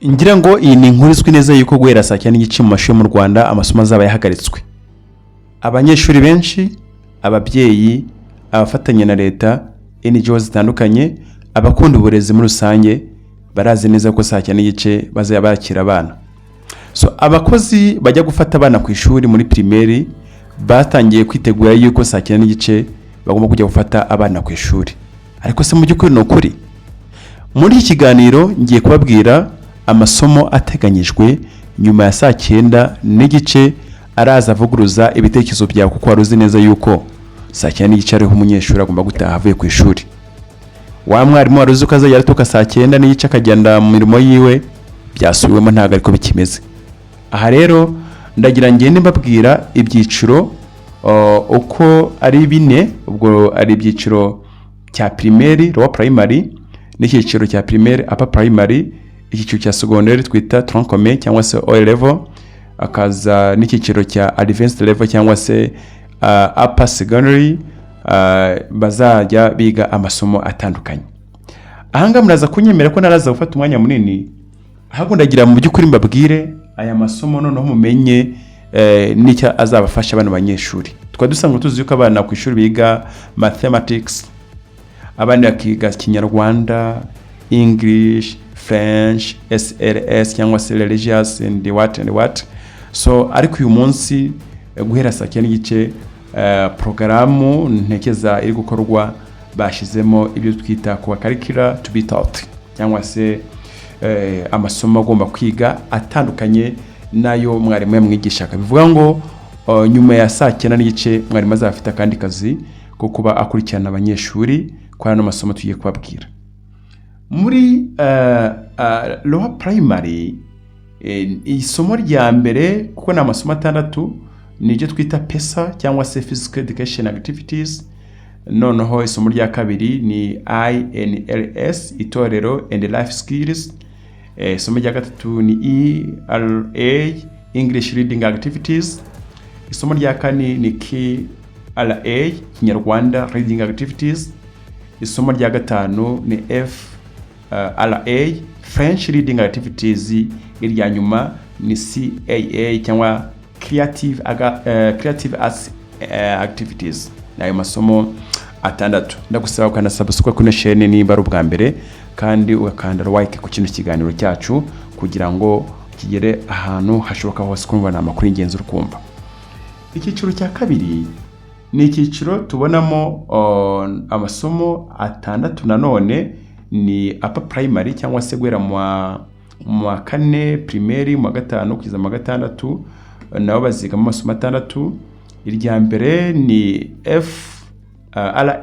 Ngira ngo iyi ni inkuru izwi neza yuko guhera saa 9:30 mu mashuri mu Rwanda amasomo azaba yahagaritswe. Abanyeshuri benshi, ababyeyi, abafatanya na leta, NGO zitandukanye, abakunda uburezi muri rusange barazi neza ko saa 9:30 bazajya bakira abana. So abakozi bajya gufata abana ku ishuri muri primaire batangiye kwitegura yuko saa 9:30 bagomba kujya gufata abana ku ishuri. Ariko se mu by'ukuri ni ukuri? Muri iki kiganiro ngiye kubabwira amasomo ateganyijwe nyuma ya saa 9:30, araza avuguruza ibitekerezo byawe, kuko wari uzi neza yuko saa 9:30 ariho umunyeshuri agomba gutaha avuye ku ishuri. Wa mwarimu wari uzi ko azajya aratuka saa 9:30 akagenda mu mirimo yiwe, byasubiwemo, ntabwo ariko bikimeze. Aha rero ndagira ngende mbabwira ibyiciro uko ari bine. Ubwo ari ibyiciro cya primaire, lower primary, n'icyiciro cya primaire, upper primary, icyiciro cya secondaire twita tronc commun cyangwa se O level, akaza n'icyiciro cya advanced level cyangwa se upper secondary, bazajya biga amasomo atandukanye. Ahangaha muraza kunyemera ko naraza gufata umwanya munini, ahubwo ndagira mu by'ukuri mbabwire aya masomo, noneho mumenye n'icyo azabafasha bano banyeshuri. Twari dusanzwe tuzi yuko abana ku ishuri biga mathematics, abandi bakiga Kinyarwanda, English, French, SLS cyangwa se religious and what and what. So ariko uyu munsi guhera saa 9:30, porogaramu ntekeza iri gukorwa bashyizemo ibyo twita kuba curricula to be taught, cyangwa se amasomo agomba kwiga atandukanye n'ayo mwarimu yamwigishaga. Bivuga ngo nyuma ya saa 9:30 mwarimu azaba afite akandi kazi ko kuba akurikirana abanyeshuri kuri ano masomo tugiye kubabwira. Muri lower primary, isomo rya mbere, kuko ni amasomo atandatu, ni ibyo twita PESA cyangwa se physical education activities. Noneho isomo rya kabiri ni INLS, itorero and life skills. Isomo rya gatatu ni ERA, English reading activities. Isomo rya kane ni KRA, Kinyarwanda reading activities. Isomo rya gatanu ni FRA, French reading activities. Irya nyuma ni CAA cyangwa creative arts activities. Ni ayo masomo atandatu. Ndagusaba ukanda subscribe kuri chaîne niba ari ubwa mbere, kandi ugakanda like ku kino kiganiro cyacu kugira ngo kigere ahantu hashoboka hose, kumva ni amakuru y'ingenzi uri kumva. Icyiciro cya kabiri ni icyiciro tubonamo amasomo atandatu nanone, ni upper primary cyangwa se guhera mu wa kane primaire, mu wa gatanu kugeza mu wa gatandatu, nabo bazigamo amasomo atandatu. Irya mbere ni FRA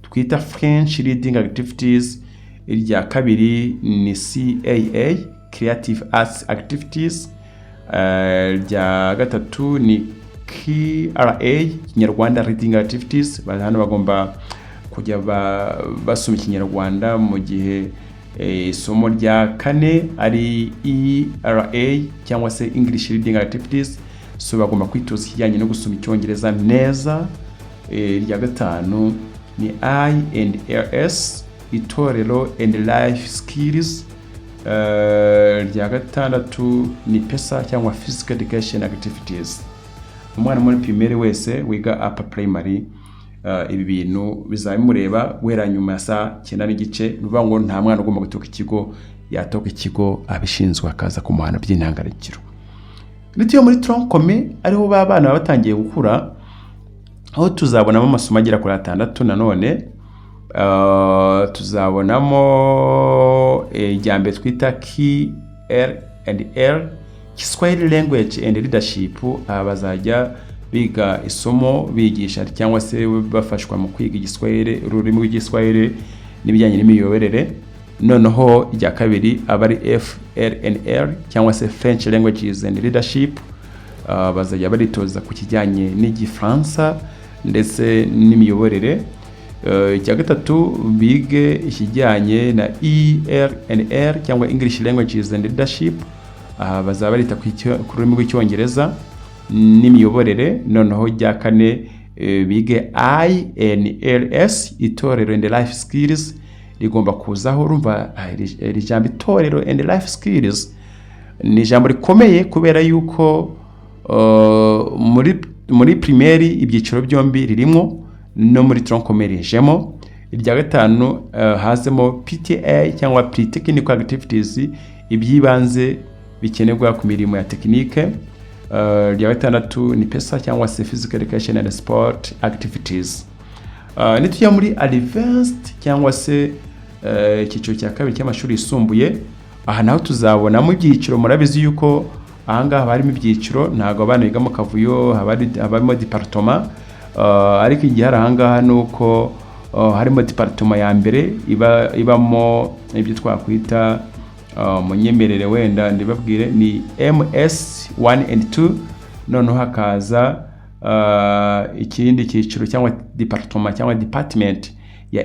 twita French reading activities. Irya kabiri ni CAA, creative arts activities. Irya gatatu ni KRA, Kinyarwanda reading activities. Hano bagomba kujya basoma Ikinyarwanda, mu gihe isomo rya kane ari ERA cyangwa se English reading activities. So bagomba kwitoza ikijyanye no gusoma Icyongereza neza. Irya gatanu ni INLS, itorero and life skills. Irya gatandatu ni PESA cyangwa physical education activities. Umwana muri primaire wese wiga upper primary, ibi bintu bizaba bimureba guhera nyuma ya saa 9:30. Ni ukuvuga ngo nta mwana ugomba gutoka ikigo, yatoka ikigo abishinzwe akaza kumuhana by'intangarugero. Ndetse iyo muri tronc commun ariho ba bana baba batangiye gukura, aho tuzabonamo amasomo agera kuri atandatu nanone. Tuzabonamo irya mbere twita KR and L, Kiswahili language and leadership. Aha bazajya biga isomo bigisha cyangwa se bafashwa mu kwiga Igiswahili, ururimi rw'Igiswahili n'ibijyanye n'imiyoborere. Noneho irya kabiri aba ari FLNL cyangwa se French languages and leadership. Bazajya baritoza ku kijyanye n'Igifaransa ndetse n'imiyoborere. Icya gatatu bige ikijyanye na ELNL cyangwa English languages and leadership. Aha bazaba barita ku rurimi rw'Icyongereza n'imiyoborere. Noneho irya kane bige INLS, itorero and life skills. rigomba kuzaho. Urumva iri jambo itorero and life skills ni ijambo rikomeye, kubera yuko muri primaire ibyiciro byombi ririmo, no muri tronc commun rijemo. Irya gatanu hazemo PTA cyangwa pre-technical activities, iby'ibanze bikenerwa ku mirimo ya tekinike. Irya gatandatu ni PESA cyangwa se physical education and sport activities. Nitujya muri advanced cyangwa se icyiciro cya kabiri cy'amashuri yisumbuye, aha naho tuzabonamo ibyiciro. Murabizi yuko ahangaha haba harimo ibyiciro, ntabwo abana biga mu kavuyo, haba harimo département. Ariko igihari ahangaha ni uko harimo département ya mbere ibamo ibyo twakwita, munyemerere wenda ndibabwire, ni MS 1 and 2. Noneho hakaza ikindi cyiciro cyangwa département cyangwa department ya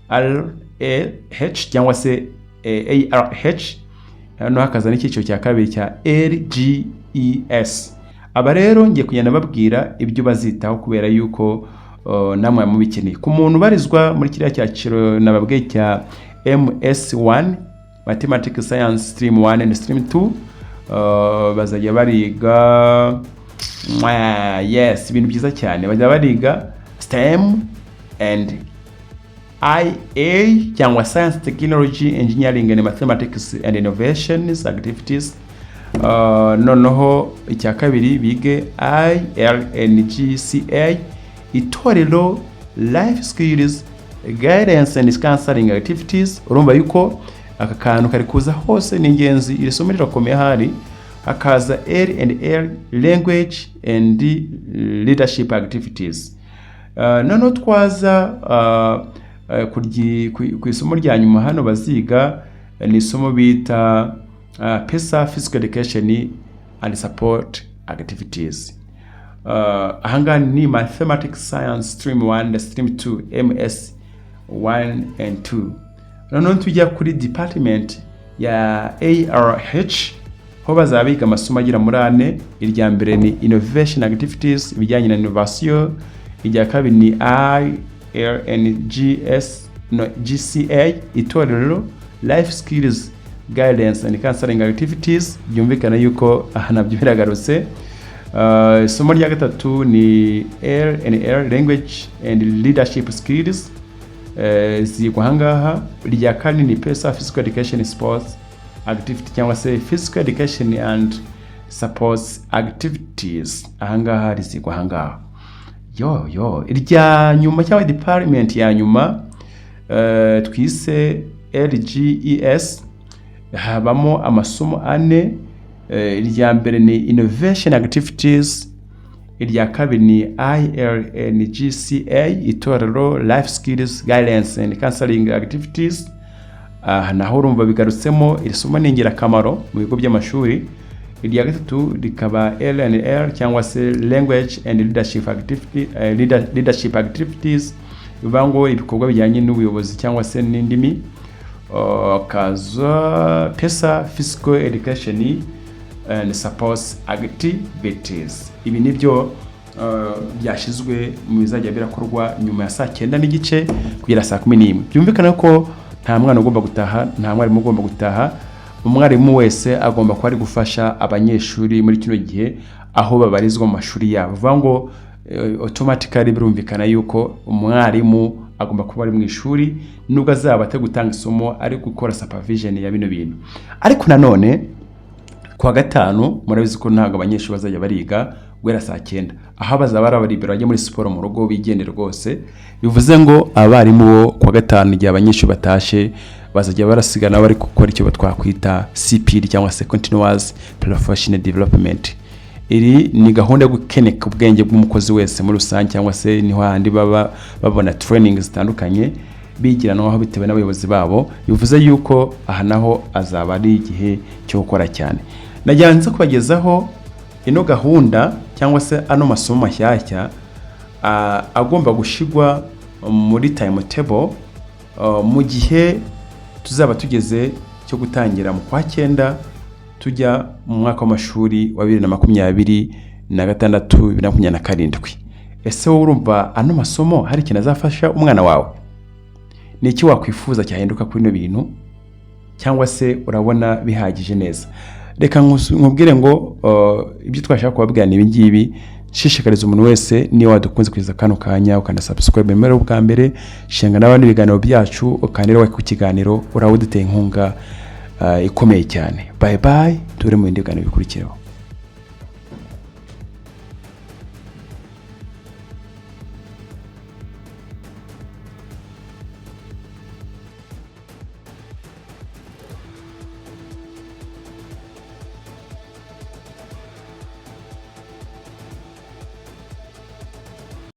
ARH cyangwa se ARH. Noneho hakaza n'icyiciro cya kabiri cya LGES. Aba rero ngiye kugenda babwira ibyo bazitaho, kubera yuko namwe mubikeneye. Ku muntu ubarizwa muri kiriya cyiciro nababwiye cya MS1, Mathematics Science Stream 1 and Stream 2, bazajya bariga yes, ibintu byiza cyane. Bajya bariga STEM and IA cyangwa Science, Technology, Engineering and Mathematics and Innovations activities. Noneho icya kabiri bige ILNGCA, itorero, life skills, guidance and counseling activities. Urumva yuko aka kantu kari kuza hose, ni ingenzi, iri somo rirakomeye. Ahari hakaza L and L, language and leadership activities. Noneho twaza ku isomo rya nyuma hano baziga, ni isomo bita PESA, physical education and sport activities. Ahangaha ni mathematics science stream 1 na stream 2, MS 1 and 2. Noneho tujya kuri department ya ARH, ho bazaba biga amasomo agera muri ane. Irya mbere ni innovation activities, ibijyanye na innovation. Irya kabiri ni ILNGS, no, GCA, itorero, life skills, guidance and counseling activities. Byumvikana yuko aha nabyo biragarutse. Isomo rya gatatu ni L&L, language and leadership skills, zigwa ahangaha. Irya kane ni PESA, physical education sports activity cyangwa se physical education and sports activities, ahangaha rizigwa ahangaha. Yo yo, irya nyuma cyangwa department ya nyuma twise LGES, habamo amasomo ane. Irya mbere ni innovation activities, irya kabiri ni ILNGCA, itorero, life skills, guidance and counseling activities. Aha naho urumva bigarutsemo, iri somo ni ingirakamaro mu bigo by'amashuri. Irya gatatu rikaba L&L cyangwa se language and leadership activity, leadership activities, bivuga ngo ibikorwa bijyanye n'ubuyobozi cyangwa se n'indimi. Kaza PESA, physical education and sports activities. Ibi nibyo byashyizwe mu bizajya birakorwa nyuma ya saa 9:30 kugera saa 11. Byumvikana ko nta mwana ugomba gutaha, nta mwarimu ugomba gutaha. Umwarimu wese agomba kuba ari gufasha abanyeshuri muri kino gihe aho babarizwa mu mashuri yabo. Bivuga ngo automatically birumvikana yuko umwarimu agomba kuba ari mu ishuri, nubwo azaba atari gutanga isomo, ari gukora supervision ya bino bintu. Ariko nanone kuwa gatanu murabizi ko ntabwo abanyeshuri bazajya bariga guhera saa 9, aho bazaba ari abaribero, bajya muri siporo mu rugo bigendera rwose. Bivuze ngo abarimu bo kuwa gatanu, igihe abanyeshuri batashe, bazajya barasigana bari gukora icyo twakwita CPD cyangwa se continuous professional development. Iri ni gahunda yo gukeneka ubwenge bw'umukozi wese muri rusange, cyangwa se niho handi baba babona training zitandukanye bigiranwaho bitewe n'abayobozi babo. Bivuze yuko aha naho azaba ari igihe cyo gukora cyane. Nagira nze kubagezaho ino gahunda cyangwa se ano masomo mashyashya agomba gushyirwa muri timetable mu gihe tuzaba tugeze cyo gutangira mu kwa cyenda, tujya mu mwaka w'amashuri wa 2026, 2027. Ese wowe urumva ano masomo hari ikintu azafasha umwana wawe? Ni iki wakwifuza cyahinduka kuri bino bintu, cyangwa se urabona bihagije neza? Reka nkubwire ngo ibyo twashaka kubabwira ni ibingibi. Nshishikariza umuntu wese, niba wadukunze kugeza kano kanya, ukanda subscribe mbere bwa mbere, shinga n'abandi ibiganiro byacu, ukandira like ku kiganiro, uraba uduteye inkunga ikomeye cyane. Bye bye, turi mu bindi biganiro bikurikiraho.